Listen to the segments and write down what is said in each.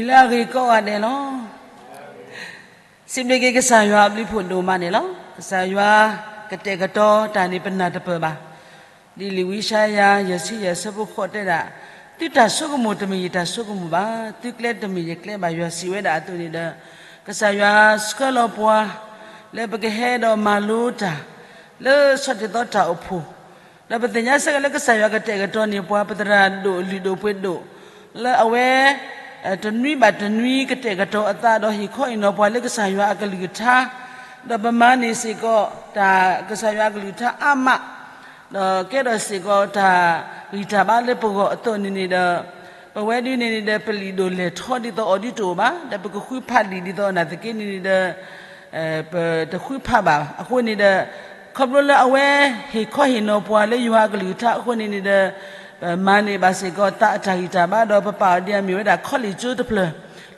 လၢအဂ့ၤကိးဂၤဒဲးလီၤ. စံးဘျုးက့ၤကစၢ်ယွၤအဘျုးဖးဒိၣ်မးန့ၣ်လီၤ. ကစၢ်ယွၤကတဲာ်ကတီၤတၢ်န့ၣ် ပနၢ်တပၢၢ်ဘၣ်. ဒ်လံာ်ဝံယၡါယၤ ယဲၢ်ဆံယဲၢ် အဆၢဖိဃိးတဲဒၣ်, သုတၢ်ဆိကမိၣ်တမ့ၢ်ယတၢ်ဆိကမိၣ်ဘၣ်, သုကျဲတမ့ၢ်ယကျဲဘၣ်. ယွၤစံးဝဲဒၣ်အသိးန့ၣ်ဒီး ကစၢ်ယွၤဆှၢလီၤပှၤ လၢပကဟဲဒီးမၤလိတၢ် လၢဆီၣ်တံၢ်သီတၢ်အိၣ်ဖှိၣ်, ဒီးပသ့ၣ်ညါစ့ၢ်ကီးလၢကစၢ်ယွၤကတဲာ်ကတီၤန့ၢ်ပှၤ ပသရၣ်ဒိၣ်လုၢ်ဒိၣ်ပှ့ၤဒိၣ် လၢအဝဲ တနွံဘၣ်တနွံကတဲာ်ကတီၤအသး ဒီးဟ့ၣ်ခီဟ့ၣ်နီၤပှၤလၢကစၢ်ယွၤအကလုၢ်ကထါ, ဒီးပမၤန့ၢ်စ့ၢ်ကီးတၢ်ကစၢ်ယွၤအကလုၢ်ကထါအါမး, ဒီးကဲထီၣ်စ့ၢ်ကီးတၢ်ဂံၢ်တၢ်ဘါလၢပဂီၢ်အသိးန့ၣ်န့ၣ်ဒီး ပဝဲဒၣ်န့ၣ်န့ၣ်ဒီး ပလံာ်ဒိၣ်လဲၢ်ထီဒ်သိးအီၤဒ်တအိၣ်ဘၣ်, ဒီးပကဃုဖးလံာ်ဒ်သိးနာ်သက့န့ၣ်န့ၣ်ဒီး ပတဃုဖးဘၣ်. အဃိန့ၣ်ဒီး ခီဖျိလၢအဝဲဟ့ၣ်ခီဟ့ၣ်နီၤပှၤလၢယွၤအကလုၢ်ကထါအဃိန့ၣ်န့ၣ်ဒီး ပမၤန့ၢ်ဘၣ်စ့ၢ်ကီးသးအတၢ်ဂံၢ်တၢ်ဘါ ဒီးပပာ်အီၤဒ်အမ့ၢ်ဝဲဒၣ် ခီလ့ၣ်ကၠိတဖျၢၣ်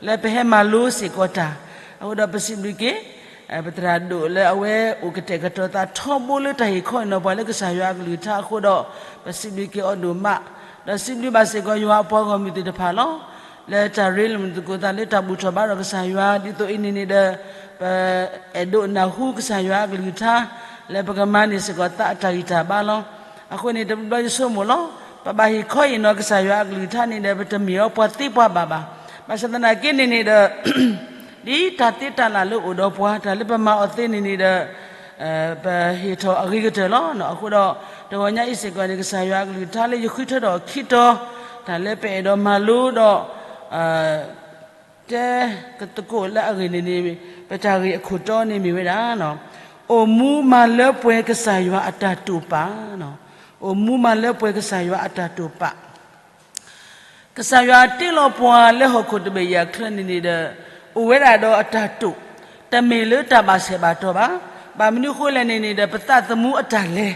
လၢပဟဲမၤလိစ့ၢ်ကီးတၢ်. အဃိဒီးပစံးဘျုးက့ၤ ပသရၣ်ဒိၣ်လၢအဝဲအိၣ်ကတဲာ်ကတီၤသးထီဘိလၢတၢ်ဟ့ၣ်ခီဟ့ၣ်နီၤပှၤလၢကစၢ်ယွၤအကလုၢ်ကထါအဃိဒီး ပစံးဘျုးက့ၤအီၤဒိၣ်မး, ဒီးစံးဘျုးဘၣ်စ့ၢ်ကီးယွၤအပှၤဂီၢ်မုၢ်သ့ၣ်တဖၣ်လီၤ. လၢတၢ်ရ့လိာ်မုာ်သကိးသးလၢတၢ်ဘူၣ်ထီၣ်ဘါထီၣ်ကစၢ်ယွၤဒ်သိးအံၤန့ၣ်န့ၣ်ဒီး ပအဲၣ်ဒိးနၢ်ဟူကစၢ်ယွၤအကလုၢ်ကထါ လၢပကမၤန့ၢ်စ့ၢ်ကီးသးအတၢ်ဂံၢ်တၢ်ဘါလီၤ. အဃိန့ၣ် တဘျီဘျီယဆိကမိၣ်လီၤ. ပဘၣ်ဟ့ၣ်ခီဟ့ၣ်နီၤကစၢ်ယွၤအကလုၢ်ကထါန့ၣ်ဒီး ပတမ့ၢ်အီၤပှၤသ့ပှၤဘၣ်ဘၣ်. ဘၣ်ဆၣ်သနာ်က့န့ၣ်န့ၣ်ဒီး ဒ်တၢ်သ့တၢ်လၢ်လၢအိၣ်ဒီးပှၤ တၢ်လၢပမၤအီၤသ့န့ၣ်န့ၣ်ဒီး ပဟ့ၣ်ထီၣ်အဂ့ၤကတၢၢ်လီၤ. အဃိဒီး တဂီၤညါအံၤစ့ၢ်ကီးန့ၣ် ကစၢ်ယွၤအကလုၢ်ကထါလၢယဃုထၢထီၣ်ခံတီၤ တၢ်လၢပအဲၣ်ဒိးမၤလိဒီး တဲကသကိးလၢအဂ့ၢ်န့ၣ်န့ၣ် ပတၢ်ဂ့ၢ်အခိၣ်တီန့ၣ်မ့ၢ်ဝဲဒၣ် အိၣ်မူမၤလၢပှဲၤကစၢ်ယွၤအတၢ်တိာ်ပာ်, အိၣ်မူမၤလၢပှဲၤကစၢ်ယွၤအတၢ်တိာ်ပာ်. ကစၢ်ယွၤတ့လီၤပှၤလၢဟီၣ်ခိၣ်တဘ့ၣ်အံၤအချၢန့ၣ်န့ၣ်ဒီး အိၣ်ဝဲဒၣ်ဒီးအတၢ်တိာ်, တမ့ၢ်လၢတၢ်ဘၣ်ဆဲးဘၣ်တီၢ်ဘၣ်. ဘၣ်မနုၤအဃိလဲၣ်န့ၣ်န့ၣ်ဒီး ပသးသမူအတၢ်လဲၤ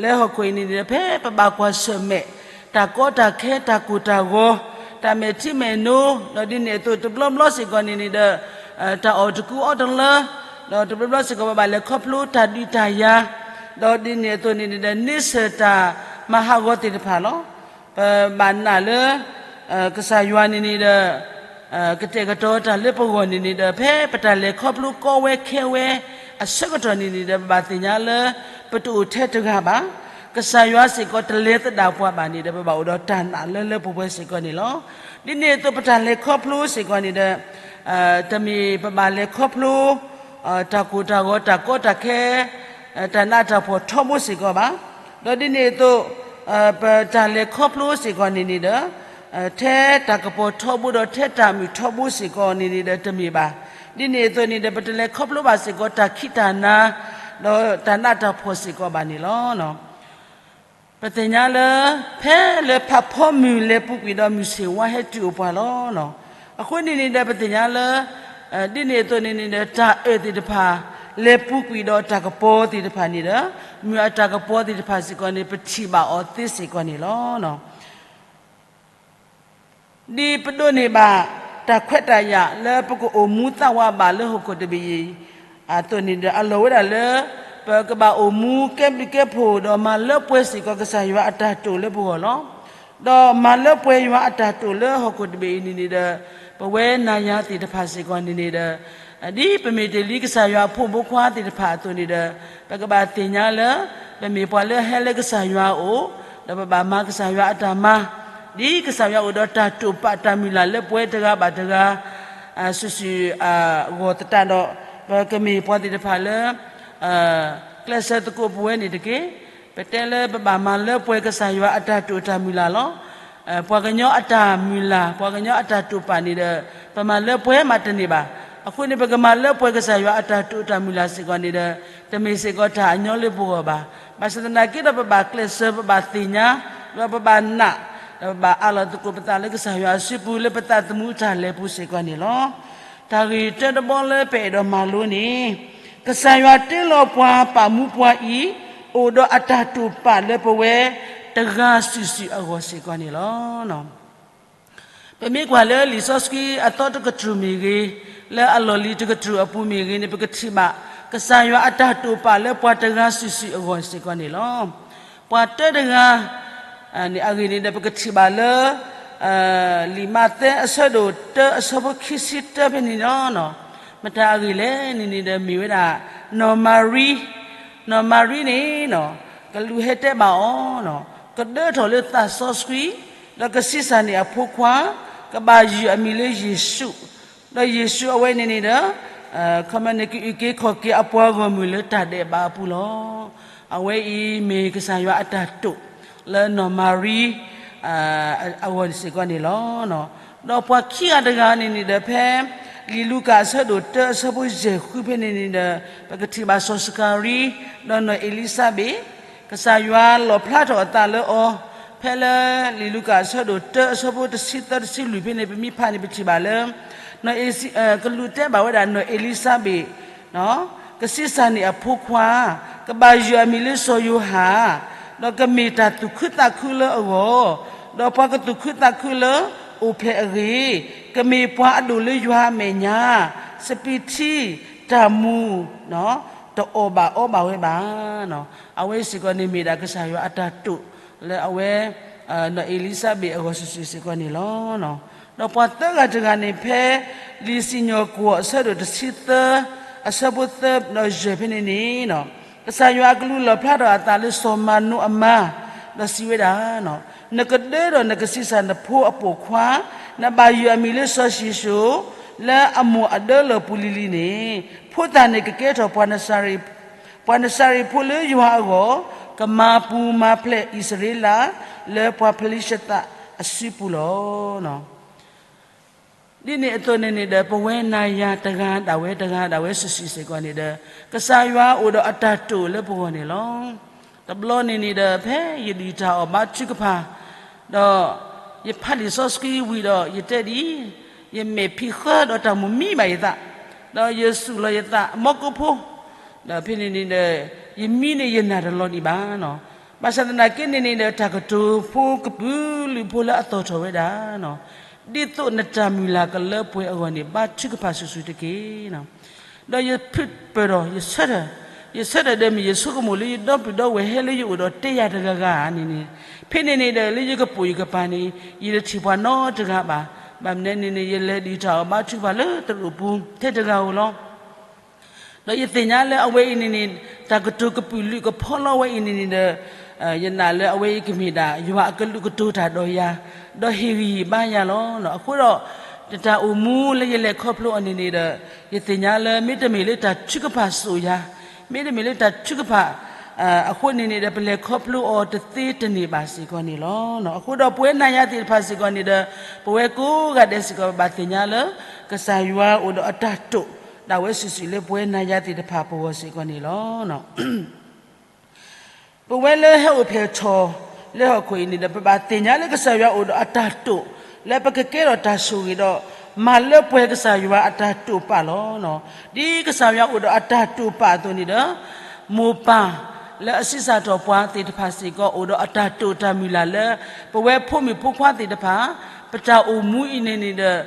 လၢဟီၣ်ခိၣ်အံၤန့ၣ်ဒီး ဖဲပဘၣ်ကွၢ်ဆၢၣ်မဲာ် တၢ်ကီတၢ်ခဲ တၢ်ကိၢ်တၢ်ဂီၤ တၢ်မဲာ်ထံမဲာ်နိ ဒီးဒ်န့ၣ်အသိးတဘျီဘျီစ့ၢ်ကီးန့ၣ်န့ၣ်ဒီး တၢ်အီၣ်တကူအီတလၢ ဒီးတဘျီဘျီစ့ၢ်ကီးပဘၣ်လဲၤခီဖျိတၢ်ဒုးတၢ်ယၤ ဒီးဒ်န့ၣ်အသိးန့ၣ်န့ၣ်ဒီး န့ဆၢၣ်တၢ်မၤဟးဂီၤသ့ၣ်တဖၣ်လီၤ. ပဘၣ်နာ်လၢ ကစၢ်ယွၤန့ၣ်န့ၣ်ဒီး ကတဲာ်ကတီၤတၢ်လၢပဂီၢ်န့ၣ်န့ၣ်ဒီး ဖဲပတၢ်လဲၤခီဖျိကီဝဲခဲဝဲ အဆၢကတီၢ်န့ၣ်န့ၣ်ဒီး ပဘၣ်သ့ၣ်ညါလၢ ပတအိၣ်ထဲတဂၤဘၣ်. ကစၢ်ယွၤစ့ၢ်ကီးတလဲၤသဒၣ်ပှၤဘၣ်န့ၣ်ဒီး ပဘၣ်အိၣ်ဒီးတၢ်နာ်လၢလၢပှဲၤပှဲၤစ့ၢ်ကီးန့ၣ်လီၤ. ဒ်န့ၣ်အသိးပတၢ်လဲၤခီဖျိစ့ၢ်ကီးန့ၣ်ဒီး တမ့ၢ်ပဘၣ်လဲၤခီဖျိ တၢ်ကိၢ်တၢ်ဂီၤ တၢ်ကီတၢ်ခဲ တၢ်နးတၢ်ဖှီၣ်ထီဘိစ့ၢ်ကီးဘၣ်. ဒီးဒ်န့ၣ်အသိး ပတၢ်လဲၤခီဖျိစ့ၢ်ကီးန့ၣ်န့ၣ်ဒီး ထဲတၢ်ကပီၤထီဘိဒီးထဲတၢ်မုာ်ထီဘိစ့ၢ်ကီးန့ၣ်န့ၣ်ဒီးတမ့ၢ်ဘၣ်. ဒ်န့ၣ်အသိးန့ၣ်ဒီး ပတလဲၤခီဖျိဘၣ်စ့ၢ်ကီးတၢ်ခံးတၢ်နၤ ဒီးတၢ်နးတၢ်ဖှီၣ်စ့ၢ်ကီးဘၣ်န့ၣ်လီၤ. ပသ့ၣ်ညါလၢ ဖဲလၢဖးဖီမုၢ်လဲၤပူၤကွံာ်ဒီးမုၢ်ဆ့ၣ်ဝါဟဲတုၤအိၣ်ပှၤလီၤ. အဃိန့ၣ်န့ၣ်ဒီး ပသ့ၣ်ညါလၢ ဒ်န့ၣ်အသိးန့ၣ်န့ၣ်ဒီး တၢ်အၢၣ်သ့ၣ်တဖၣ် လဲၤပူၤကွံာ်ဒီးတၢ်ကပီၤသ့ၣ်တဖၣ်န့ၣ်ဒီး မုၢ်အတၢ်ကပီၤသ့ၣ်တဖၣ်စ့ၢ်ကီးန့ၣ် ပထံၣ်ဘၣ်အီၤသ့စ့ၢ်ကီးန့ၣ်လီၤ. ဒ်ပဒိးန့ၢ်ဘၣ် တၢ်ခွဲးတၢ်ယာ်လၢပကအိၣ်မူသးဝးဘၣ်လၢဟီၣ်ခိၣ်တဘ့ၣ်အံၤ အသိးန့ၣ်ဒီး အလီၢ်ဝဲဒၣ်လၢ ပကဘၣ်အိၣ်မူကဲဘျုးကဲဖှိၣ်ဒီးမၤလၢပှဲၤစ့ၢ်ကီးကစၢ်ယွၤအတၢ်တိာ်လၢပဂီၢ်လီၤ. ဒီးမၤလၢပှဲၤယွၤအတၢ်တိာ်လၢဟီၣ်ခိၣ်တဘ့ၣ်အံၤန့ၣ်န့ၣ်ဒီး ပဝဲနၤယၤသ့ၣ်တဖၣ်စ့ၢ်ကီးန့ၣ်န့ၣ်ဒီး ဒ်ပမ့ၢ်တ့ၢ်လံကစၢ်ယွၤအဖိမုၣ်ဖိခွါသ့ၣ်တဖၣ်အသိးန့ၣ်ဒီး ပကဘၣ်သ့ၣ်ညါလၢ ပမ့ၢ်ပှၤလၢဟဲလၢကစၢ်ယွၤအအိၣ် ဒီးပဘၣ်မၤကစၢ်ယွၤအတၢ်မၤ ဒ်ကစၢ်ယွၤအိၣ်ဒီးတၢ်တိာ်ပာ်တၢ်မုၢ်လၢ်လၢပှဲၤတဂၤဘၣ်တဂၤ စုာ်စုာ်အဂီၢ်သတးဒီး ပကမ့ၢ်ပှၤသ့ၣ်တဖၣ်လၢ ကျဲးစၢးသကိးပဝဲန့ၣ်တက့ၢ်. ပတဲလၢပဘၣ်မၤလၢပှဲၤကစၢ်ယွၤအတၢ်တိာ်တၢ်မုၢ်လၢ်လီၤ. ပှၤကညီအတၢ်မုၢ်လၢ် ပှၤကညီအတၢ်တိာ်ပာ်န့ၣ်ဒီး ပမၤလၢပှဲၤမးတန့ၢ်ဘၣ်. အဃိန့ၣ် ပကမၤလၢပှဲၤကစၢ်ယွၤအတၢ်တိာ်တၢ်မုၢ်လၢ်စ့ၢ်ကီးန့ၣ်ဒီး တမ့ၢ်စ့ၢ်ကီးတၢ်အညီလၢပဂီၢ်ဘၣ်. ဘၣ်ဆၣ်သနာ်က့ဒီး ပဘၣ်ကျဲးစၢး ပဘၣ်သ့ၣ်ညါ ဒီးပဘၣ်နာ် ဒီးပဘၣ်အးလီၤသကိးပသးလၢကစၢ်ယွၤအစုပူၤ လၢပသးသမူတၢ်လဲၤပူၤစ့ၢ်ကီးန့ၣ်လီၤ. တၢ်ဂ့ၢ်တၢတဘီလၢပအဲၣ်ဒိးမၤလိန့ၣ် ကစၢ်ယွၤတ့လီၤပှၤပာ်မူပှၤအံၤ အိၣ်ဒီးအတၢ်တိာ်ပာ်လၢပဝဲ တဂၤစုာ်စုာ်အဂီၢ်စ့ၢ်ကီးန့ၣ်လီၤ. ပမ့ၢ်ကွၢ်လၢလံာ်စီဆှံအသီတကတြူၢ်မ့ၢ်ဂ့ၤ, လၢအလီၢ်လံၤတကတြူၢ်အပူၤမ့ၢ်ဂ့ၤန့ၣ် ပကထံၣ်ဘၣ် ကစၢ်ယွၤအတၢ်တိာ်ပာ်လၢပှၤတဂၤစုာ်စုာ်အဂီၢ်စ့ၢ်ကီးန့ၣ်လီၤ. ပှၤတၢတဂၤ အဂ့ၢ်န့ၣ်ဒီး ပကထံၣ်ဘၣ်လၢ လံာ်မးသဲအဆၢဒိၣ်တၢအဆၢဖိခံဆံတၢဖဲန့ၣ်လီၤ. မတၤအဂ့ၢ်လဲၣ်န့ၣ်န့ၣ်ဒီးမ့ၢ်ဝဲဒၣ် နီၢ်မၤရံ, နီၢ်မၤရံန့ၣ် ကလူးဟဲတဲဘၣ်အီၤ, ကဒၢထီၣ်လၢသးစီဆှံ, ဒီးကဆံးစၢ်န့ၢ်အဖိခွါ, ကဘၣ်ယုၢ်အမံၤလၢယ့ၣ်ၡူး, ဒီးယ့ၣ်ၡူးအဝဲန့ၣ်န့ၣ်ဒီး ခီမန့ၣ်ကအုၣ်က့ၤခီၣ်က့ၤအပှၤဂီၢ်မုၢ်လၢတၢ်ဒဲးဘးအပူၤလီၤ. အဝဲအံၤမ့ၢ်ကစၢ်ယွၤအတၢ်တိာ်လၢနီၢ်မၤရံ အဂီၢ်စ့ၢ်ကီးန့ၣ်လီၤ. ဒီးပှၤခံဂၤတဂၤန့ၣ်န့ၣ်ဒီးဖဲ လံာ်လူၤကၣ်အဆၢဒိၣ်တၢအဆၢဖိယဲၢ်ဃုဖဲန့ၣ်န့ၣ်ဒီး ပကထံၣ်ဘၣ်စီၤစကၤရံ ဒီးနီၢ်အ့လံစဘ့း, ကစၢ်ယွၤလီၣ်ဖျါထီၣ်အသးလၢအီၤ ဖဲလၢလံာ်လူၤကၣ်အဆၢဒိၣ်တၢအဆၢဖိတဆံသၢတဆံလွံၢ်ဖဲန့ၣ် ပမ့ၢ်ဖးန့ၣ် ပထံၣ်ဘၣ်လၢ ကလူးတဲဘၣ်ဝဲဒၣ်နီၢ်အ့လံစဘ့း ကဆံးစၢ်န့ၢ်အဖိခွါ, ကဘၣ်ယုၢ်အမံၤလၢစီၤယိၤဟၣ်, ဒီးကမ့ၢ်တၢ်သူၣ်ခုသးခုလၢအဂီၢ်, ဒီးပှၤကသူၣ်ခုသးခုလၢအိၣ်ဖျဲၣ်အဂ့ၢ်, ကမ့ၢ်ပှၤအဒိၣ်လၢယွၤအမဲာ်ညါ, စပံးထံ, တၢ်မူၤ, တအီၣ်ဘၣ်အီဘၣ်ဝဲဘၣ်. အဝဲစ့ၢ်ကီးန့ၣ်မ့ၢ်ဒၣ်ကစၢ်ယွၤအတၢ်တိာ်လၢအဝဲ နီၢ်အ့လံစဘ့းအဂီၢ်စုာ်စုာ်စ့ၢ်ကီးန့ၣ်လီၤ. ဒီးပှၤသၢဂၤတဂၤန့ၣ် ဖဲလံာ်စံၣ်ညီၣ်ကွီၢ်အဆၢဒိၣ်တဆံသၢ အဆၢဖိသၢဒီးယဲၢ်ဖဲန့ၣ်န့ၣ် ကစၢ်ယွၤအကလူးလီၣ်ဖျါထီၣ်အသးလၢစီၤမၤနိအမါ, ဒီးစံးဝဲဒၣ်, နကဒၢဒီးနကဆံးစၢ်နဖိအပိာ်ခွါ, နဘၣ်ယုၢ်အမံၤလၢစီၤၡံၣ်ၡိၣ်, လၢအမိၢ်အဒၢလီၢ်ပူၤလံၤလံၤန့ၣ်, ဖိသၣ်န့ၣ်ကကဲထီၣ်ပှၤ ပှၤနစၤရ့းဖိလၢယွၤအဂီၢ်, ကမၤပူၤမၤဖျဲးအံၣ်စရ့လး လၢပှၤဖလံၡသးအစုပူၤလီၤ. ဒ်န့ၣ်အသိးန့ၣ်န့ၣ်ဒီး ပဝဲနၤယၤတဂၤဒၣ်ဝဲတဂၤဒၣ်ဝဲစုာ်စုာ်စ့ၢ်ကီးန့ၣ်ဒီး ကစၢ်ယွၤအိၣ်ဒီးအတၢ်တိာ်လၢပဂီၢ်န့ၣ်လီၤ. တဘျီန့ၣ်န့ၣ်ဒီး ဖဲယဒုၣ်တၢ်အီၣ်ဘါထုကဖၣ်, ဒီးယဖးလံာ်စီဆှံဝံၤဒီး ယတဲဒ်အံၤ, ယမဲာ်ဖံးဃၢဒီးတၢ်မိၣ်မံဘၣ်ယသး, ဒီးယသူၣ်လီၤယသးမီကိၣ်ဖိ, ဒီးဖဲန့ၣ်န့ၣ်ဒီး ယမံန့ၣ်ယနၢ်တလီၤဒံးဘၣ်နီၤ. ဘၣ်ဆၣ်သနာ်က့န့ၣ်န့ၣ်ဒီး တၢ်ကတိၤဖိကပုာ်လုးဖိလၢအသီၣ်ထီၣ်ဝဲဒၣ်နီၤ, ဒ်သိးနတၢ်မုၢ်လၢ်ကလၢပှဲၤအဂီၢ်န့ၣ် ဘါထုကဖၣ်စုာ်စုာ်တက့ၢ်. ဒီးယဖုးပၢၢ်ဒီး ယဆၢထၢၣ်, ယဆၢထၢၣ်ဒီးမ့ၢ်ယဆိကမိၣ်လၢယဒီပုၢ်ဒီဝဲၢ်ဟဲလၢယအိၣ်ဒီးတဲယၤတဂၤဂၤန့ၣ်န့ၣ်, ဖဲန့ၣ်န့ၣ်ဒီး လၢယကပိာ်ယကပၤန့ၣ် ယတထံၣ်ပှၤနီတဂၤဘၣ်. ဘၣ်မနုၤန့ၣ်န့ၣ် ယလဲၤဒုးတၢ်အီၣ်ဘါထုကဖၣ်လၢတရူးပူၤထဲတဂၤဧိၤလီၤ. ဒီးယသ့ၣ်ညါလၢအဝဲအံၤန့ၣ်န့ၣ် တၢ်ကတိၤကပုာ်လုးကဖီလီဝဲအံၤန့ၣ်န့ၣ်ဒီး ယနာ်လၢအဝဲအံၤကမ့ၢ်ဒၣ် ယွၤအကလုးကတိၤတၢ်ဒီးယၤ, ဒီးဟ့ၣ်ဂံၢ်ဟ့ၣ်ဘါယၤလီၤ. အဃိဒီး တၢ်အိၣ်မူလၢယလဲၤခီဖျိအီၤန့ၣ်န့ၣ်ဒီး ယသ့ၣ်ညါလၢမ့တမ့ၢ်လၢတၢ်ထုကဖၣ်စိာ်ယၤ, မ့တမ့ၢ်လၢတၢ်ထုကဖၣ် အဃိန့ၣ်န့ၣ်ဒီး ပလဲၤခီဖျိအီၤတသ့တန့ၢ်ဘၣ်စ့ၢ်ကီးန့ၣ်လီၤ. အဃိဒီးပဝဲနၤယၤသ့ၣ်တဖၣ်စ့ၢ်ကီးန့ၣ်ဒီး ပဝဲကိးဂၤဒဲးစ့ၢ်ကီး ပဘၣ်သ့ၣ်ညါလၢ ကစၢ်ယွၤအိၣ်ဒီးအတၢ်တိာ် ဒၣ်ဝဲစုာ်စုာ်လၢပဝဲနၤယၤသ့ၣ်တဖၣ်ပဂီၢ်စ့ၢ်ကီးန့ၣ်လီၤ. ပဝဲလၢဟဲအိၣ်ဖျဲၣ်ထီၣ်လၢဟီၣ်ခိၣ်အံၤန့ၣ်ဒီး ပဘၣ်သ့ၣ်ညါလၢကစၢ်ယွၤအိၣ်ဒီးအတၢ်တိာ် လၢပကကဲထီၣ်တၢ်ဆိၣ်ဂ့ၤဒီး မၤလၢပှဲၤကစၢ်ယွၤအတၢ်တိာ်ပာ်လီၤ. ဒ်ကစၢ်ယွၤအိၣ်ဒီးအတၢ်တိာ်ပာ်အသိးန့ၣ်ဒီး မိၢ်ပၢ်လၢအဆံးစၢ်ထီၣ်ပှၤသ့ၣ်တဖၣ်စ့ၢ်ကီး အိၣ်ဒီးအတၢ်တိာ်တၢ်မုၢ်လၢ်လၢ ပဝဲဖိမုၣ်ဖိခွါသ့ၣ်တဖၣ် ပတၢ်အိၣ်မူအံၤန့ၣ်န့ၣ်ဒီး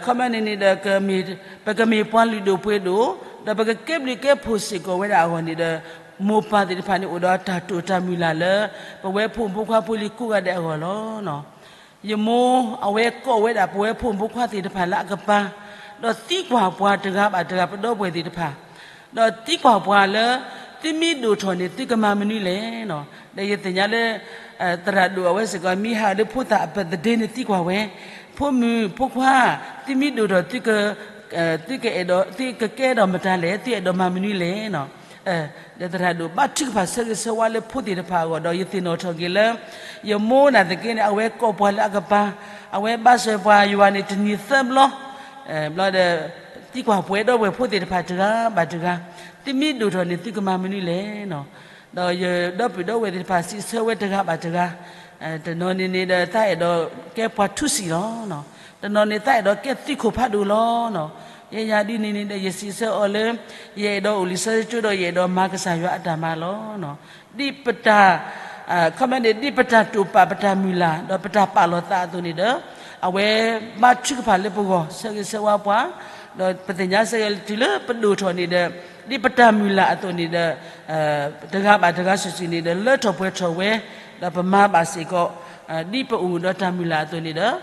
ခီမ့ၢ်န့ၣ်န့ၣ်ဒီး ပကမ့ၢ်ပှၤလုၢ်ဒိၣ်ပှ့ၤဒိၣ် ဒီးပကကဲဘျုးကဲဖှိၣ်စ့ၢ်ကီးဝဲဒၣ်အဂီၢ်န့ၣ်ဒီး မိၢ်ပၢ်သ့ၣ်တဖၣ်န့ၣ် အိၣ်ဒီးအတၢ်တိာ်တၢ်မုၢ်လၢ်လၢ ပဝဲဖိမုၣ်ဖိခွါဖိလံၤကိးဂၤဒဲးအဂီၢ်လီၤ. ယမိၢ်အဝဲကိးဝဲဒၣ်ပဝဲဖိမုၣ်ဖိခွါသ့ၣ်တဖၣ်လၢအကပၤ, ဒီးသံကွၢ်ပှၤတဂၤဘၣ်တဂၤ ပဒီပုၢ်ဝဲၢ်သ့ၣ်တဖၣ်, ဒီးသံကွၢ်ပှၤလၢ သုမ့ၢ်ဒိၣ်ထီၣ်န့ၣ် သုကမၤမနုၤလဲၣ်. ဒီးယသ့ၣ်ညါလၢ သရၣ်ဒိၣ်အဝဲစ့ၢ်ကီး မ့ၢ်ဟးဒီးဖိသၣ်အ birthday န့ၣ်သံကွၢ်ဝဲ, ဖိမုၣ်ဖိခွါ, သုမ့ၢ်ဒိၣ်ထီၣ် သုကအဲၣ်ဒိး သုကကဲဒီးမတၤလဲၣ်, သုအဲၣ်ဒိးမၤမနုၤလဲၣ်. ဒီးသရၣ်ဒိၣ်ဘါထုကဖၣ်ဆၢဂ့ၤဆၢဝါလၢဖိသ့ၣ်တဖၣ်အဂီၢ် ဒီးယသ့ၣ်နီၣ်ထီၣ်က့ၤလၢ ယမိၢ်နာ်သက့န့ၣ် အဝဲကိးပှၤလၢအကပၤ, အဝဲဘါစၢၤပှၤယွၤန့ၣ်တနံၤသၢဘျီ, ဘျီဒီး သံကွၢ်ပှၤဒီပုၢ်ဝဲၢ်ဖိသ့ၣ်တဖၣ်တဂၤဘၣ်တဂၤ, သုမ့ၢ်ဒိၣ်ထီၣ်န့ၣ် သုကမၤမနုၤလဲၣ်. ဒီးယဒီပုၢ်ဒီဝဲၢ်သ့ၣ်တဖၣ်စံးဆၢဝဲတဂၤဘၣ်တဂၤ, တနီၤန့ၣ်န့ၣ်ဒီး သးအဲၣ်ဒိးကဲပှၤထူစံာ်လီၤ. တနီၤန့ၣ် သးအဲၣ်ဒိးကဲသုးခိၣ်ဖးဒိၣ်လီၤ. ယဲယၤဒ်န့ၣ်န့ၣ်ဒီး ယစံးဆၢအီၤလၢ ယအဲၣ်ဒိးအိၣ်လံာ်စီဆှံကၠိဒီး ယအဲၣ်ဒိးမၤကစၢ်ယွၤအတၢ်မၤလီၤ. ဒ်ပတၢ် ခီမ့ၢ်န့ၣ် ဒ်ပတၢ်တိာ်ပာ်ပတၢ်မုၢ်လၢ် ဒီးပတၢ်ပာ်လီၤသးအသိးန့ၣ်ဒီး အဝဲဘါထုကဖၣ်လၢပဂီၢ် ဆၢဂ့ၤဆၢဝါပှၤ, ဒီးပသ့ၣ်ညါစ့ၢ်ကီးတုၤလၢပဒိၣ်ထီၣ်န့ၣ်ဒီး ဒ်ပတၢ်မုၢ်လၢ်အသိးန့ၣ်ဒီး တဂၤဘၣ်တဂၤစုာ်စုာ်န့ၣ်ဒီး လၢထီၣ်ပှဲၤထီၣ်ဝဲ, ဒီးပမၤဘၣ်စ့ၢ်ကီး ဒ်ပအိၣ်ဒီးတၢ်မုၢ်လၢ်အသိးန့ၣ်ဒီး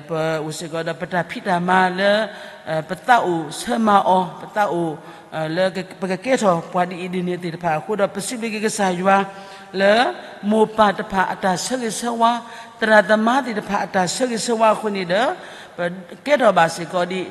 ပအိၣ်စ့ၢ်ကီးဒီးပတၢ်ဖံးတၢ်မၤလၢ ပသးအိၣ်ဆၢမၤအီၤ ပသးအိၣ် လၢပကကဲထီၣ်ပှၤဒ်အံၤဒ်န့ၣ်သ့ၣ်တဖၣ်အဃိဒီး ပစံးဘျုးက့ၤကစၢ်ယွၤ လၢမိၢ်ပၢ်တဖၣ်အတၢ်ဆၢဂ့ၤဆၢဝါ, သရၣ်သမါသ့ၣ်တဖၣ်အတၢ်ဆၢဂ့ၤဆၢဝါအဃိန့ၣ်ဒီး ပကဲထီၣ်ဘၣ်စ့ၢ်ကီးဒ်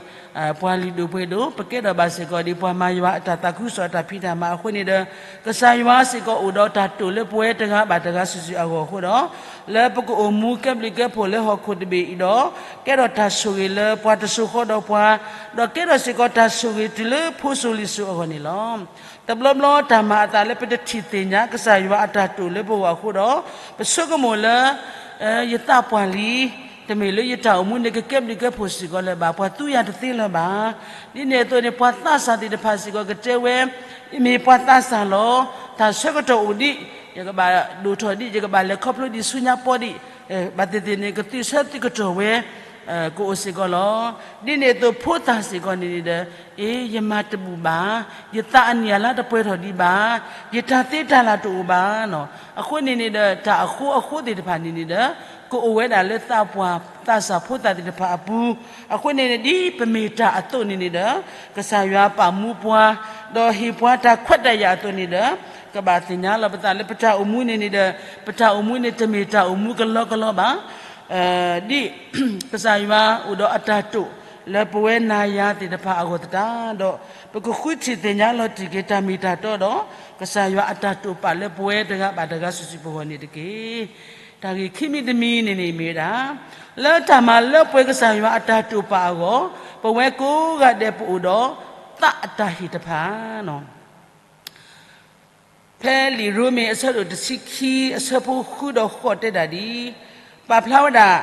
ပှၤလုၢ်ဒိၣ်ပှ့ၤဒိၣ်, ပကဲထီၣ်ဘၣ်စ့ၢ်ကီးဒ်ပှၤမၤယွၤအတၢ်သးခုကစီၣ်အတၢ်ဖံးတၢ်မၤအဃိန့ၣ်ဒီး ကစၢ်ယွၤစ့ၢ်ကီးအိၣ်ဒီးတၢ်တိာ်လၢပဝဲတဂၤဘၣ်တဂၤစုာ်စုာ်အဂီၢ်အဃိဒီး လၢပကအိၣ်မူကဲဘျုးကဲဖှိၣ်လၢဟီၣ်ခိၣ်တဘ့ၣ်အံၤဒီး ကဲထီၣ်တၢ်ဆိၣ်ဂ့ၤလၢပှၤတစိၤဃီဒီးပှၤ, ဒီးကဲထီၣ်စ့ၢ်ကီးတၢ်ဆိၣ်ဂ့ၤတုၤလၢဖိစိၤလံၤစိၤအဂီၢ်န့ၣ်လီၤ. တဘျီဘျီတၢ်မၤအသးလၢပတထံၣ်သ့ၣ်ညါကစၢ်ယွၤအတၢ်တိာ်လၢပဂီၢ်အဃိဒီး ပဆိကမိၣ်လၢ ယသးပှၢ်လံ, တမ့ၢ်လၢယတၢ်အိၣ်မူန့ၣ်ကကဲဘျုးကဲဖှိၣ်စ့ၢ်ကီးလၢၤဘၣ်, ပှၤသူယၤတသ့လၢၤဘၣ်. ဒ်န့ၣ်အသိးန့ၣ် ပှၤသးစၢ်သ့ၣ်တဖၣ်စ့ၢ်ကီးကတဲဝဲ, ယမ့ၢ်ပှၤသးစၢ်လီၤ, တၢ်ဆၢကတီၢ်အိၣ်ဒံး, ယကဘၣ်ဒိၣ်ထီၣ်ဒံး, ယကဘၣ်လဲၤခီဖျိဒံးဆူညါပီဒံး, ဘၣ်သ့ၣ်သ့ၣ်န့ၣ် ကသုးဆၢသုးကတီၢ်ဝဲ ကအိၣ်စ့ၢ်ကီးလီၤ. ဒ်န့ၣ်အသိးဖိသၣ်စ့ၢ်ကီးန့ၣ်န့ၣ်ဒီး အ့ ယမၤတဘူၣ်ဘၣ်, ယသးအနံၣ်အလါတပှဲၤထီၣ်ဒံးဘၣ်, ယတၢ်သ့တၢ်လၢ်တအိၣ်ဘၣ်နီၤ. အဃိန့ၣ်န့ၣ်ဒီး တၢ်အဃိအဃိသ့ၣ်တဖၣ်န့ၣ်န့ၣ်ဒီး ကအိၣ်ဝဲဒၣ်လၢသးပှၢ်သးစၢ်ဖိသၣ်သ့ၣ်တဖၣ်အပူၤ, အဃိန့ၣ်န့ၣ် ဒ်ပမ့ၢ်တၢ်အသိးန့ၣ်န့ၣ်ဒီး ကစၢ်ယွၤပာ်မူပှၤ, ဒီးဟ့ၣ်ပှၤတၢ်ခွဲးတၢ်ယာ်အသိးန့ၣ်ဒီး ကဘၣ်သ့ၣ်ညါလီၤပသးလၢပတၢ်အိၣ်မူန့ၣ်န့ၣ်ဒီး ပတၢ်အိၣ်မူန့ၣ်တမ့ၢ်တၢ်အိၣ်မူကလီကလီဘၣ်. ဒ်ကစၢ်ယွၤအိၣ်ဒီးအတၢ်တိာ်လၢပဝဲနၤယၤသ့ၣ်တဖၣ်အဂီၢ်သတးဒီး ပကဃုထံၣ်သ့ၣ်ညါလီၤတံၢ်က့ၤတၢ်မ့ၢ်တၢ်တီဒီး ကစၢ်ယွၤအတၢ်တိာ်ပာ်လၢပဝဲတဂၤဘၣ်တဂၤစုာ်စုာ်ပဂီၢ်န့ၣ်တက့ၢ်. တၢ်ဂ့ၢ်ခံမံၤတမံၤန့ၣ်န့ၣ်မ့ၢ်ဝဲဒၣ် လၢတၢ်မၤလၢပှဲၤကစၢ်ယွၤအတၢ်တိာ်ပာ်အဂီၢ် ပဝဲကိးဂၤဒဲးပအိၣ်ဒီး သးအတၢ်ဟ့ၣ်တဖၣ် ဖဲလံာ်ရိမ့ၤအဆၢဒိၣ်တဆံခံ အဆၢဖိဃုဒီးဃိးတဲဒၣ်ဒ်အံၤ, ပာ်ဖျါဝဲဒၣ်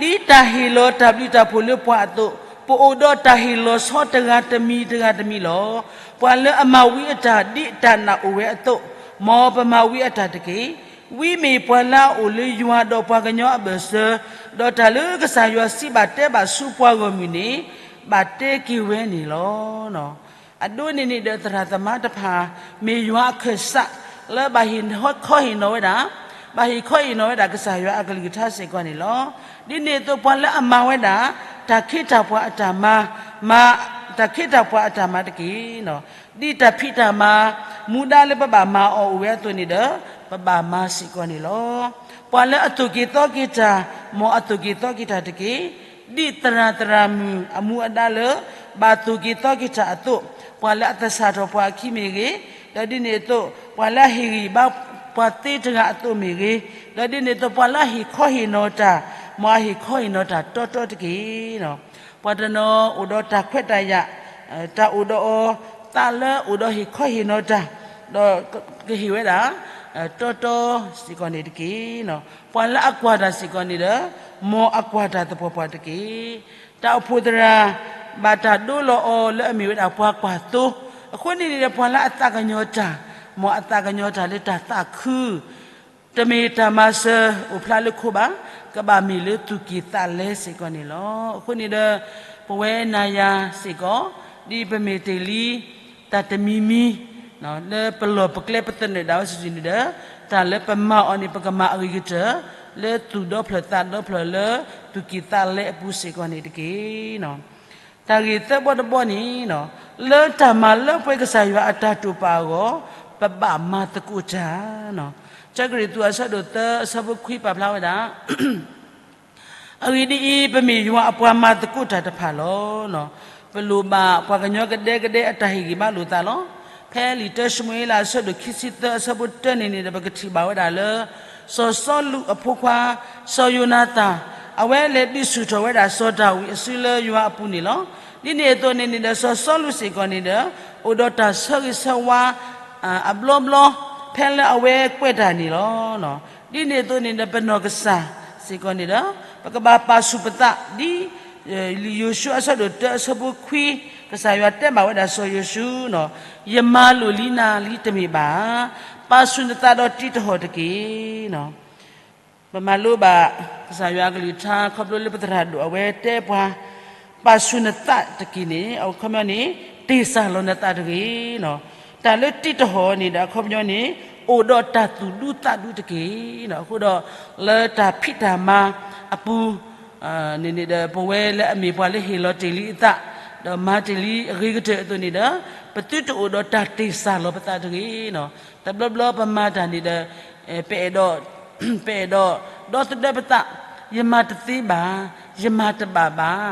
ဒ်တၢ်ဟ့ၣ်လီၤတၢ်ဘျုးတၢ်ဖှိၣ်လၢပှၤအသိး, ပအိၣ်ဒီးတၢ်ဟ့ၣ်လီၤဆီတဂၤတမံၤတဂၤတမံၤလီၤ. ပှၤလၢအမၤဝံအတၢ် ဒ်တၢ်နာ်အိၣ်ဝဲအသိး, မ်ပမၤဝံအတၢ်တက့ၢ်. ဝံမ့ၢ်ပှၤလၢအအိၣ်လၢယွၤဒီးပှၤကညီအဘၢၣ်စၢၤ, ဒီးတၢ်လၢကစၢ်ယွၤစံးဘၣ်တဲဘၣ်ဆူပှၤဂီၢ်မုၢ်န့ၣ် ဘၣ်တဲက့ၤဝဲန့ၣ်လီၤ. အဒိန့ၣ်န့ၣ်ဒီးသရၣ်သမါတဖၣ် မ့ၢ်ယွၤအခၢၣ်စး လၢဘၣ်ဟ့ၣ်ခီဟ့ၣ်နီၤဝဲဒၣ်, ဘၣ်ဟ့ၣ်ခီဟ့ၣ်နီၤဝဲဒၣ်ကစၢ်ယွၤအကလုၢ်ကထါစ့ၢ်ကီးန့ၣ်လီၤ. ဒ်န့ၣ်အသိးပှၤလၢအမၤဝဲဒၣ် တၢ်ခ့တၢ်ပှၤအတၢ်မၤ, မၤ တၢ်ခ့တၢ်ပှၤအတၢ်မၤတက့ၢ်. ဒ်တၢ်ဖံးတၢ်မၤ မူဒါလၢပဘၣ်မၤအီၤအိၣ်ဝဲအသိးန့ၣ်ဒီး ပဘၣ်မၤစ့ၢ်ကီးန့ၣ်လီၤ. ပှၤလၢအသိၣ်က့ၤသီက့ၤတၢ် မ်အသိၣ်က့ၤသီက့ၤတၢ်တက့ၢ်. ဒ်သရၣ်သရၣ်မုၣ်အမူအဒါလၢ ဘၣ်သိၣ်က့ၤသီက့ၤတၢ်အသိး, ပှၤလၢအသဆၣ်ထီၣ်ပှၤအခံမ့ၢ်ဂ့ၤ, ဒီးဒ်န့ၣ်အသိး ပှၤလၢအဟ့ၣ်ဂံၢ်ဘါပှၤသ့တဂၤအသိးမ့ၢ်ဂ့ၤ, ဒီးဒ်န့ၣ်အသိး ပှၤလၢအဟ့ၣ်ခီဟ့ၣ်နီၤတၢ်, မ်အဟ့ၣ်ခီဟ့ၣ်နီၤတၢ်တီတီတက့ၢ်. ပှၤတနီၤအိၣ်ဒီးတၢ်ခွဲးတၢ်ယာ်, တၢ်အိၣ်ဒီးအီၤ သးလၢအိၣ်ဒီးဟ့ၣ်ခီဟ့ၣ်နီၤတၢ်, ဒီးကဟ့ၣ်ဝဲဒၣ် တီတီစ့ၢ်ကီးန့ၣ်တက့ၢ်. ပှၤလၢအကွၢ်တၢ်စ့ၢ်ကီးန့ၣ်ဒီး မ်အကွၢ်တၢ်သပှၢ်ပှၢ်တက့ၢ်. တၢ်အိၣ်ဖှိၣ်သရၣ် ဘၣ်တၢ်ဒိလီၤအီၤလၢအမ့ၢ်ဝဲဒၣ်ပှၤကွၢ်သိ, အဃိန့ၣ်န့ၣ်ဒီး ပှၤလၢအသးကညီၤတၢ်, မ်အသးကညီၤတၢ်လၢတၢ်သးခု တမ့ၢ်တၢ်မၤစၢၤအိၣ်ဖျါလၢခိဘၣ်, ကဘၣ်မ့ၢ်လၢသူၣ်က့ၣ်သးလဲစ့ၢ်ကီးန့ၣ်လီၤ. အဃိန့ၣ်ဒီး ပဝဲနၤယၤစ့ၢ်ကီး ဒ်ပမ့ၢ်တ့ၢ်လံ တၢ်တမံၤမံၤ လၢပလီၢ်ပကျဲပသနၢၣ်ဒၣ်ဝဲစုာ်စုာ်န့ၣ်ဒီး တၢ်လၢပမၤအီၤန့ၣ် ပကမၤအဂ့ၤကတၢၢ် လၢသူၣ်ဒီဖျၢၣ်သးဒီဖျၢၣ်လၢသူၣ်က့ၣ်သးလဲအပူၤစ့ၢ်ကီးန့ၣ်တက့ၢ်. တၢ်ဂ့ၢ်သၢဘီတဘီန့ၣ် လၢတၢ်မၤလၢပှဲၤကစၢ်ယွၤအတၢ်တိာ်ပာ်အဂီၢ် ပဘၣ်မၤသကိးတၢ်. ကရံၣ်သူးအဆၢဒိၣ်သၢ အဆၢဖိခွံပာ်ဖျါဝဲဒၣ် အဂ့ၢ်ဒ်အံၤ, ပမ့ၢ်ယွၤအပှၤမၤသကိးတၢ်တဖၣ်လီၤ. ပလိၣ်ဘၣ်ပှၤကညီကဒဲကဒဲအတၢ်ဟ့ၣ်ဂံၢ်ဘါလိာ်သးလီၤ. ဖဲလံာ်တၢၡမူၤအ့လးအဆၢဒိၣ်ခံဆံသၢအဆၢဖိတၢန့ၣ်န့ၣ်ဒီး ပကထံၣ်ဘၣ်ဝဲဒၣ်လၢ စီၤစီလူးအဖိခွါ စီၤယိၤနၤသၣ် အဝဲလဲၤဒုးဆူၣ်ထီၣ်ဝဲဒၣ်စီၤဒၤဝံးအစုလၢယွၤအပူၤန့ၣ်လီၤ. ဒ်န့ၣ်အသိးန့ၣ်န့ၣ်ဒီး စီၤစီလူးစ့ၢ်ကီးန့ၣ်ဒီး အိၣ်ဒီးတၢ်ဆၢဂ့ၤဆၢဝါ အဘျီဘျီ ဖဲလၢအဝဲကွဲးတၢ်န့ၣ်လီၤ. ဒ်န့ၣ်အသိးန့ၣ်ဒီး ပနီၢ်ကစၢ်စ့ၢ်ကီးန့ၣ်ဒီး ပကဘၣ်ပာ်ဆူၣ်ပသးဒ် လံာ်ယိၤၡူအဆၢဒိၣ်တၢအဆၢဖိခွံ ကစၢ်ယွၤတဲဘၣ်ဝဲဒၣ်စီၤယိၤၡူ, ယမၤလိာ်လံနၤလံတမ့ၢ်ဘၣ်, ပာ်ဆူၣ်နသးဒီးတံးတဟီၣ်တက့ၢ်. ပမၤလိဘၣ် ကစၢ်ယွၤအကလုၢ်ကထါ ခီဖျိလၢပသရၣ်ဒိၣ်အဝဲတဲပှၤ ပာ်ဆူၣ်နသးတက့ၢ်န့ၣ် အခီပညီန့ၣ် တ့ၢ်စၢ်လီၤနသးတဂ့ၤ. တၢ်လၢတံးတဟီၣ်န့ၣ်ဒီး အခီပညီန့ၣ် အိၣ်ဒီးတၢ်သူၣ်ဒူသးဒူတက့ၢ်. အဃိဒီး လၢတၢ်ဖံးတၢ်မၤအပူၤ န့ၣ်န့ၣ်ဒီး ပဝဲလၢအမ့ၢ်ပှၤလၢဟ့ၣ်လီၤတ့ၢ်လံအသး ဒီးမၤတ့ၢ်လံအဂ့ၤကတၢၢ်အသိးန့ၣ်ဒီး ပသုတအိၣ်ဒီးတၢ်တ့ၢ်စၢ်လီၤပသးတဂ့ၤ. တဘျီဘျီပမၤတၢ်န့ၣ်ဒီး ပအဲၣ်ဒိး ပအဲၣ်ဒိး ဒီသဒၢပသး, ယမၤတသ့ဘၣ်, ယမၤတဘၣ်ဘၣ်,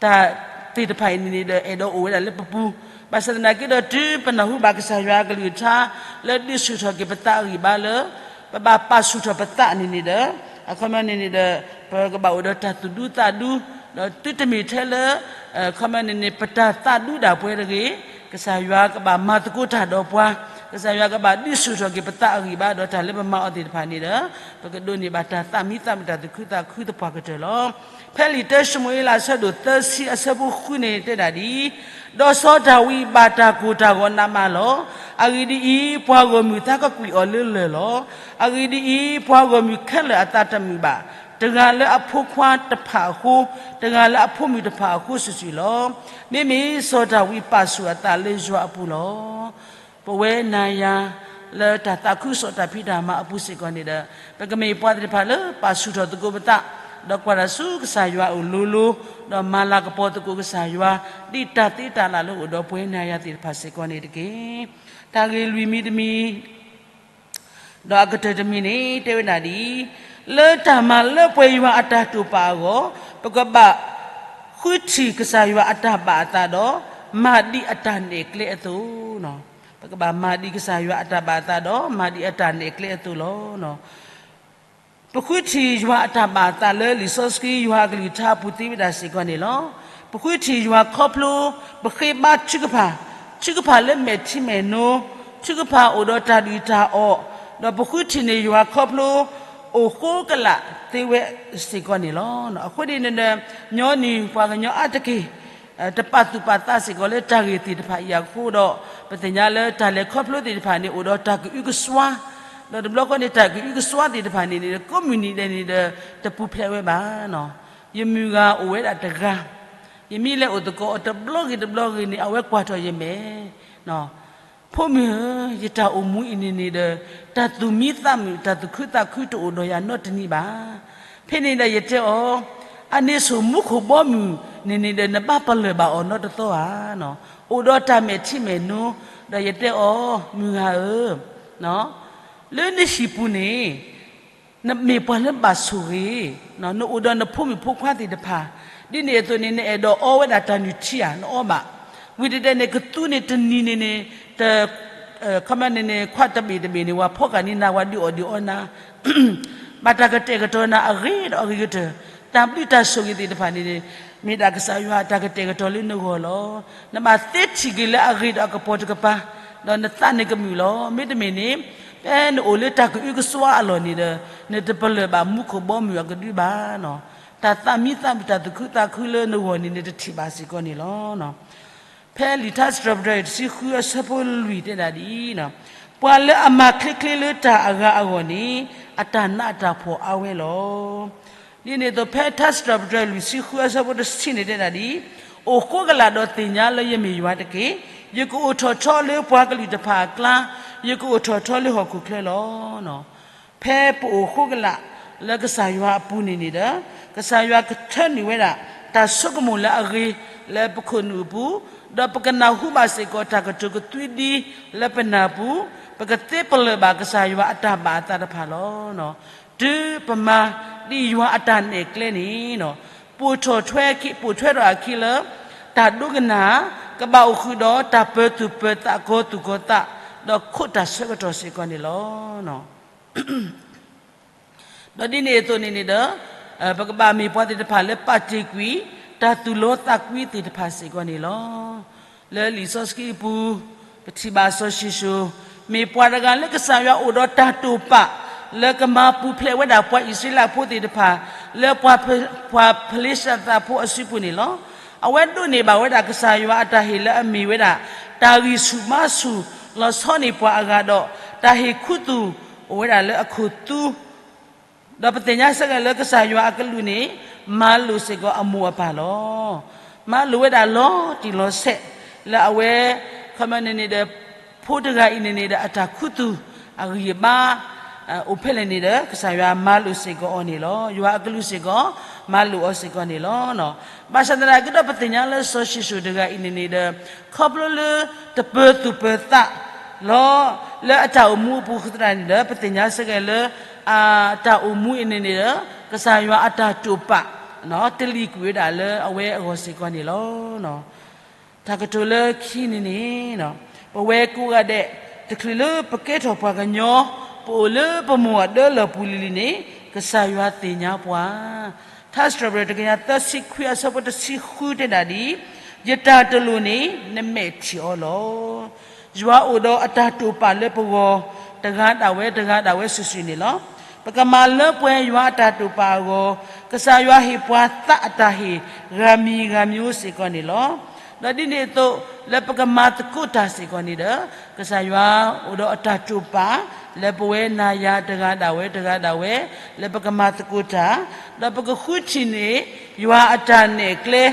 တၢ်သ့ၣ်တဖၣ်အံၤန့ၣ်န့ၣ်ဒီး အဲၣ်ဒိးအိၣ်ဝဲဒၣ်လၢပပူၤ, ဘၣ်ဆၣ်သနာ်က့ဒီး တုၤပနၢ်ဟူဘၣ်ကစၢ်ယွၤအကလုၢ်ကထါ လၢဒုးဆူၣ်ထီၣ်က့ၤပသးအဂံၢ်ဘါလၢ ပဘၣ်ပာ်ဆူၣ်ထီၣ်ပသးန့ၣ်န့ၣ်ဒီး အခီပညီန့ၣ်န့ၣ်ဒီး ပကဘၣ်အိၣ်ဒီးတၢ်သူၣ်ဒူသးဒူ, ဒီးသုတမ့ၢ်ထဲလၢ အခီပညီန့ၣ်န့ၣ် ပတၢ်သးဒူဒၣ်ပှဲၤတဂ့ၤ, ကစၢ်ယွၤကဘၣ်မၤသကိးတၢ်ဒီးပှၤ, ကစၢ်ယွၤကဘၣ်ဒုးဆူၣ်ထီၣ်က့ၤပသးအဂံၢ်ဘါ ဒီးတၢ်လၢပမၤအီၤသ့ၣ်တဖၣ်န့ၣ်ဒီး ပကဒိးန့ၢ်ဘၣ်တၢ်သးမံသးမုာ် တၢ်သူၣ်ခုသးခုသပှၢ်ကတၢၢ်လီၤ. ဖဲလံာ်တၢၡမူၤအ့လး အဆၢဒိၣ်သၢဆံ အဆၢဖိဃုန့ၣ်တဲဒၣ်ဒ်အံၤ, ဒီးစီၤဒၤဝံးဘၣ်တၢ်ကိၢ်တၢ်ဂီၤနးမးလီၤ. အဂ့ၢ်ဒ်အံၤ, ပှၤဂီၢ်မုၢ်သးကကွံာ်အီၤလၢလၢၢ်လီၤ. အဂ့ၢ်ဒ်အံၤ, ပှၤဂီၢ်မုၢ်ခဲလၢာ်အသးတမုာ်ဘၣ်, တဂၤလၢအဖိခွါတဖၣ်အဃိ, တဂၤလၢအဖိမုၣ်တဖၣ်အဃိစုာ်စုာ်လီၤ. မ့မ့ၢ်စီၤဒၤဝံးပာ်ဆူၣ်အသးလၢယွၤအပူၤလီၤ. ပဝဲနၤယၤ လၢတၢ်သးခုကစီၣ်တၢ်ဖံးတၢ်မၤအပူၤစ့ၢ်ကီးန့ၣ်ဒီး ပကမ့ၢ်ပှၤသ့ၣ်တဖၣ်လၢပာ်ဆူၣ်ထီၣ်သကိးပသး, ဒီးကွၢ်တၢ်ဆူကစၢ်ယွၤအအိၣ်လိၤလိၤ, ဒီးမၤလၤကပီၤသကိးကစၢ်ယွၤ, ဒ်တၢ်သ့တၢ်လၢ်လၢအိၣ်ဒီးပဝဲနၤယၤသ့ၣ်တဖၣ်စ့ၢ်ကီးန့ၣ်တက့ၢ်. တၢ်ဂ့ၢ်လွံၢ်မံၤတမံၤ ဒီးအကတၢၢ်တမံၤန့ၣ် တဲဝဲဒၣ်ဒ်အံၤ, လၢတၢ်မၤလၢပှဲၤယွၤအတၢ်တိာ်ပာ်အဂီၢ်, ပကဘၣ်ဃုထံၣ်ကစၢ်ယွၤအတၢ်ဘၣ်အသးဒီး မၤဒ်အတၢ်နဲၣ်ကျဲအသိး, ပကဘၣ်မၤဒ်ကစၢ်ယွၤအတၢ်ဘၣ်အသးဒီး မၤဒ်အတၢ်နဲၣ်ကျဲအသိးလီၤ. ပဃုထံၣ်ယွၤအတၢ်ဘၣ်အသးလၢလံာ်စီဆှံယွၤအကလုၢ်ကထါအပူၤသ့ဝဲဒၣ်စ့ၢ်ကီးန့ၣ်လီၤ. ပဃုထံၣ်ယွၤခီဖျိ ပဃ့ဘါထုကဖၣ်, ထုကဖၣ်လၢမဲာ်ထံမဲာ်နိ, ထုကဖၣ်အိၣ်ဒီးတၢ်ဒုၣ်တၢ်အီၣ်, ဒီးပဃုထံၣ်န့ၢ်ယွၤခီဖျိ အိၣ်ဃိကလာ်သ့ဝဲစ့ၢ်ကီးန့ၣ်လီၤ. အဃိဒ်န့ၣ်ဒီး ညီနုၢ်ပှၤကညီအါတက့ၢ် တပာ်သူၣ်ပာ်သးစ့ၢ်ကီးလၢတၢ်ဂ့ၢ်သ့ၣ်တဖၣ်အံၤအဃိဒီး ပသ့ၣ်ညါလၢတၢ်လဲၤခီဖျိသ့ၣ်တဖၣ်န့ၣ် အိၣ်ဒီးတၢ်ကအုကစွါ, ဒီးတဘျီဃီန့ၣ် တၢ်ကအုကစွါသ့ၣ်တဖၣ်န့ၣ်န့ၣ် ကိးမုၢ်နံၤဒဲးန့ၣ်ဒီး တပူၤဖျဲးဝဲဘၣ်. ယမုၢ်ဂၤအိၣ်ဝဲဒၣ်တဂၤ, ယမ့ၢ်လဲၤအိၣ်သကိးအီၤတဘျီဂ့ၤတဘျီဂ့ၤန့ၣ် အဝဲကွၢ်ထီၣ်ယမဲာ် ဖိမုၣ်ဧၢ, ယတၢ်အိၣ်မူအံၤန့ၣ်န့ၣ်ဒီး တၢ်သူၣ်မံသးမုာ် တၢ်သူၣ်ခုသးခုတအိၣ်ဒီးယၤနီတနံၤဘၣ်. ဖဲန့ၣ်ဒီးယတဲအီၤ, အန့ၣ်ဆိၣ်မူခိၣ်ဘီမုၢ်န့ၣ်န့ၣ်ဒီး နဘၣ်ပလၢၢ်ဘၣ်အီၤနီတသီဧါ. အိၣ်ဒီးတၢ်မဲာ်ထံမဲာ်နိ, ဒီးယတဲအီၤ, မုၢ်ဂၤဧၢ, လၢနဟံၣ်ပူၤန့ၣ် နမ့ၢ်ပှၤလၢဘၣ်ဆိၣ်ဂ့ၤ, နအိၣ်ဒီးနဖိမုၣ်ဖိခွါသ့ၣ်တဖၣ်, ဒ်န့ၣ်အသိးန့ၣ် နအဲၣ်ဒိးအီဝဲဒၣ်တၢ်နုၢ်ထံဧါ, နအီဘၣ်. ဝံၤတတဲန့ၣ် ကသူန့ၣ်တနံၤန့ၣ်န့ၣ် တ ခီမ့ၢ်န့ၣ်န့ၣ် ခွးတဘ့ၣ်တဘ့ၣ်န့ၣ် ဝၤဖီကၤန့ၢ်နၤ ဝၤဒုးအီၣ်ဒုးအီနၤ ဘၣ်တၢ်ကတဲာ်ကတီၤနၤအဂ့ၤဒီးအဂ့ၤကတၢၢ်, တၢ်ဘျုးတၢ်ဆိၣ်ဂ့ၤသ့ၣ်တဖၣ်န့ၣ်န့ၣ် မ့ၢ်ဒၣ်ကစၢ်ယွၤအတၢ်ကတဲာ်ကတီၤလၢနဂီၢ်လီၤ. နဘၣ်သ့ထံၣ်က့ၤလၢအဂ့ၤဒီးအကပီၤတကပၤ, ဒီးနသးန့ၣ်ကမုာ်လီၤ. မ့တမ့ၢ်န့ၣ် ဖဲနအိၣ်လၢတၢ်ကအုကစွါအလီၢ်န့ၣ်ဒီး နတပလၢၢ်ဘၣ်မူခိၣ်ဘီမုၢ်အကဒုဘၣ်. တၢ်သးမံသးမုာ် တၢ်သူၣ်ခုသးခုလၢနဂီၢ်န့ၣ် နတထံၣ်ဘၣ်စ့ၢ်ကီးန့ၣ်လီၤ. ဖဲလံာ်ထါစံးထီၣ်ပတြၢၤတဆံဃုအဆၢဖိလွံၢ်တဲဒၣ်ဒ်အံၤ, ပှၤလၢအမၤချ့ချ့လၢတၢ်အဂၤအဂီၢ်န့ၣ် အတၢ်နးတၢ်ဖှီၣ်အါဝဲလီၤ. ဒ်န့ၣ်အသိး ဖဲထါစံးထီၣ်ပတြၢၤလွံၢ်ဆံဃုအဆၢဖိတဆံန့ၣ်တဲဒၣ်ဒ်အံၤ, အိၣ်ဃိကလာ်ဒီးသ့ၣ်ညါလၢယမ့ၢ်ယွၤတက့ၢ်. ယကအိၣ်ထီၣ်ထီလၢပှၤကလုာ်တဖၣ်အကျါ, ယကအိၣ်ထီၣ်ထီလၢဟီၣ်ခိၣ်ချၢလီၤ. ဖဲပအိၣ်ဃိကလာ်လၢကစၢ်ယွၤအပူၤန့ၣ်န့ၣ်ဒီး ကစၢ်ယွၤကထၢနုာ်ဝဲဒၣ် တၢ်ဆိကမိၣ်လၢအဂ့ၤလၢပခိၣ်နူာ်အပူၤ, ဒီးပကနၢ်ဟူဘၣ်စ့ၢ်ကီးတၢ်ကတိၤကသွံဒံလၢပနၢ်ပူၤ, ပကသ့ပလၢၢ်ဘၣ်ကစၢ်ယွၤအတၢ်ဘၣ်အသးတဖၣ်လီၤ. တုၤပမၤဒ်ယွၤအတၢ်နဲၣ်ကျဲန့ၣ် ပိာ်ထွဲထီၣ်အခံလၢ တၢ်ဒိကနၣ်, ကဘၣ်အိၣ်ဃုာ်ဒီးတၢ်ပၢၤသူၣ်ပၢၤသးကီၤသူၣ်ကီၤသး, ဒီးခိးတၢ်ဆၢကတီၢ်စ့ၢ်ကီးန့ၣ်လီၤ. ဒီးဒ်န့ၣ်အသိးန့ၣ်န့ၣ်ဒီး ပကဘၣ်မ့ၢ်ပှၤသ့ၣ်တဖၣ်လၢပာ်တ့ၢ်ကွံာ် တၢ်သူၣ်လီသးကွံသ့ၣ်တဖၣ်စ့ၢ်ကီးန့ၣ်လီၤ. လၢလံာ်စီဆှံအပူၤ ပထံၣ်ဘၣ်စီၤၡံၣ်စိၣ် မ့ၢ်ပှၤတဂၤလၢကစၢ်ယွၤအိၣ်ဒီးတၢ်တိာ်ပာ် လၢကမၤပူၤဖျဲးဝဲဒၣ်ပှၤအံၣ်စရ့လးဖိသ့ၣ်တဖၣ် လၢပှၤဖလ့ၡသးဖိအစုပူၤန့ၣ်လီၤ. အဝဲဒိးန့ၢ်ဘၣ်ဝဲဒၣ်ကစၢ်ယွၤအတၢ်ဟ့ၣ်လၢအမ့ၢ်ဝဲဒၣ် တၢ်ဂံၢ်ဆူၣ်ဘါဆူၣ် လီၤဆီန့ၢ်ပှၤအဂၤဒီး တၢ်ဟ့ၣ်ခူသူၣ်အိၣ်ဝဲဒၣ်လၢအခိၣ်သူ ဒီးပသ့ၣ်ညါစ့ၢ်ကီးလၢကစၢ်ယွၤအကလူးန့ၣ် မၤလိာ်စ့ၢ်ကီးအမိၢ်အပၢ်လီၤ. မၤလိာ်ဝဲဒၣ်လီၤတံၢ်လီၤဆဲး လၢအဝဲ ခီမ့ၢ်န့ၣ်န့ၣ်ဒီး ဖိတဂၤအံၤန့ၣ်န့ၣ်ဒီး အတၢ်ခူသူၣ်အဂံၢ်အဘါ အိၣ်ဖဲလဲၣ်န့ၣ်ဒီး ကစၢ်ယွၤမၤလိာ်စ့ၢ်ကီးအီၤန့ၣ်လီၤ. ယွၤအကလူးစ့ၢ်ကီး မၤလိာ်အီၤစ့ၢ်ကီးန့ၣ်လီၤ. ဘၣ်ဆၣ်သနာ်က့ဒီး ပသ့ၣ်ညါလၢစီၤၡံၣ်စိၣ်တဂၤအံၤန့ၣ်န့ၣ်ဒီး ခီဖျိလၢတပၢၤသူၣ်ပၢၤသးလီၤ လၢအတၢ်အိၣ်မူအပူၤအဃိသတးန့ၣ်ဒီး ပသ့ၣ်ညါစ့ၢ်ကီးလၢ အတၢ်အိၣ်မူအံၤန့ၣ်န့ၣ်ဒီး ကစၢ်ယွၤအတၢ်တိာ်ပာ် တလံာ်ကွံာ်ဝဲဒၣ်လၢအဝဲအဂီၢ်စ့ၢ်ကီးန့ၣ်လီၤ. တၢ်ကတိၤလၢခံန့ၣ်န့ၣ် ပဝဲကိးဂၤဒဲး တချုးလၢပကဲထီၣ်ပှၤကညီ ပအိၣ်လၢပမိၢ်အဒၢလီၢ်ပူၤလံၤလံၤန့ၣ် ကစၢ်ယွၤသ့ၣ်ညါပှၤ ထါစံးထီၣ်ပတြၢၤ တကယၤသၢဆံခွံအဆၢဖိတဆံဃုတဲဒၣ်ဒ်အံၤ, ယတၢ်တလိၣ်န့ၣ် နမဲာ်ထံၣ်အီၤလီၤ. ယွၤအိၣ်ဒီးအတၢ်တိာ်ပာ်လၢပဂီၢ် တဂၤဒၣ်ဝဲတဂၤဒၣ်ဝဲစုာ်စုာ်န့ၣ်လီၤ. ပကမၤလၢပှဲၤယွၤအတၢ်တိာ်ပာ်အဂီၢ်, ကစၢ်ယွၤဟ့ၣ်ပှၤသးအတၢ်ဟ့ၣ် ဂၤမံၤဂၤမံၤစ့ၢ်ကီးန့ၣ်လီၤ. ဒီးဒ်န့ၣ်အသိး လၢပကမၤသကိးတၢ်စ့ၢ်ကီးန့ၣ်ဒီး ကစၢ်ယွၤအိၣ်ဒီးအတၢ်တိာ်ပာ် လၢပဝဲနၤယၤတဂၤဒၣ်ဝဲတဂၤဒၣ်ဝဲ လၢပကမၤသကိးတၢ်, ဒီးပကဃုထံၣ်န့ၢ် ယွၤအတၢ်နဲၣ်ကျဲ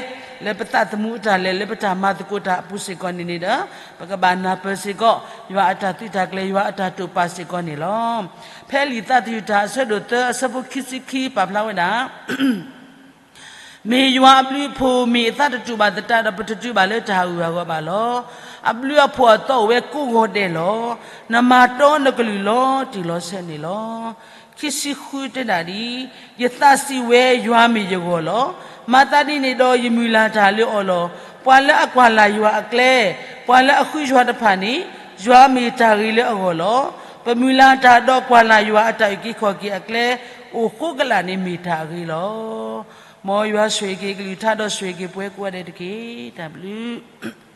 လၢပသးသမူအတၢ်လဲၤ လၢပတၢ်မၤသကိးတၢ်အပူၤစ့ၢ်ကီးန့ၣ်န့ၣ်ဒီး ပကဘၣ်နၢ်ပၢၢ်စ့ၢ်ကီး ယွၤအတၢ်သုးတၢ်ကျဲၤ ယွၤအတၢ်တိာ်ပာ်စ့ၢ်ကီးန့ၣ်လီၤ. ဖဲလံာ်သးသယုၢ်တၢ် အဆၢဒိၣ်သၢ အဆၢဖိခံဆံခံ ပာ်ဖျါဝဲဒၣ် မ့ၢ်ယွၤအဘျုးအဖှိၣ် မ့ၢ်အသးတတူာ်ဘၣ်သတးဒီး ပတတုၤဘၣ်လၢတၢ်ဟးဂူာ်ဟးဂီၤဘၣ်လီၤ. အဘျုးအဖှိၣ်အသီအိၣ်ဝဲကိးဂီၤဒဲးလီၤ. နမၤတီနကလုၢ်လီၤတံၢ်လီၤဆဲးန့ၣ်လီၤ. ခံဆံဃုတဲဒၣ်ဒ်အံၤ, ယသးစံးဝဲ ယွၤမ့ၢ်ယဂီၢ်လီၤ. မၤသးဒ်န့ၣ်ဒီးယမုၢ်လၢ်တၢ်လၢအီၤလီၤ. ပှၤလၢအကွၢ်လၢ်ယွၤအကျဲ, ပှၤလၢအဃုယွၤတဖၣ်န့ၣ် ယွၤမ့ၢ်တၢ်ဂ့ၤလၢအဂီၢ်လီၤ. ပမုၢ်လၢ်တၢ်ဒီးကွၢ်လၢ်ယွၤအတၢ်အုၣ်က့ၤခီၣ်က့ၤအကျဲ အိၣ်ဃိကလာ်န့ၣ်မ့ၢ်တၢ်အဂ့ၤလီၤ. မ်ယွၤဆိၣ်ဂ့ၤက့ၤကလုၢ်ကထါဒီးဆိၣ်ဂ့ၤက့ၤပှၤကိးဂၤဒဲးတက့ၢ်. တၢ်ဘျုး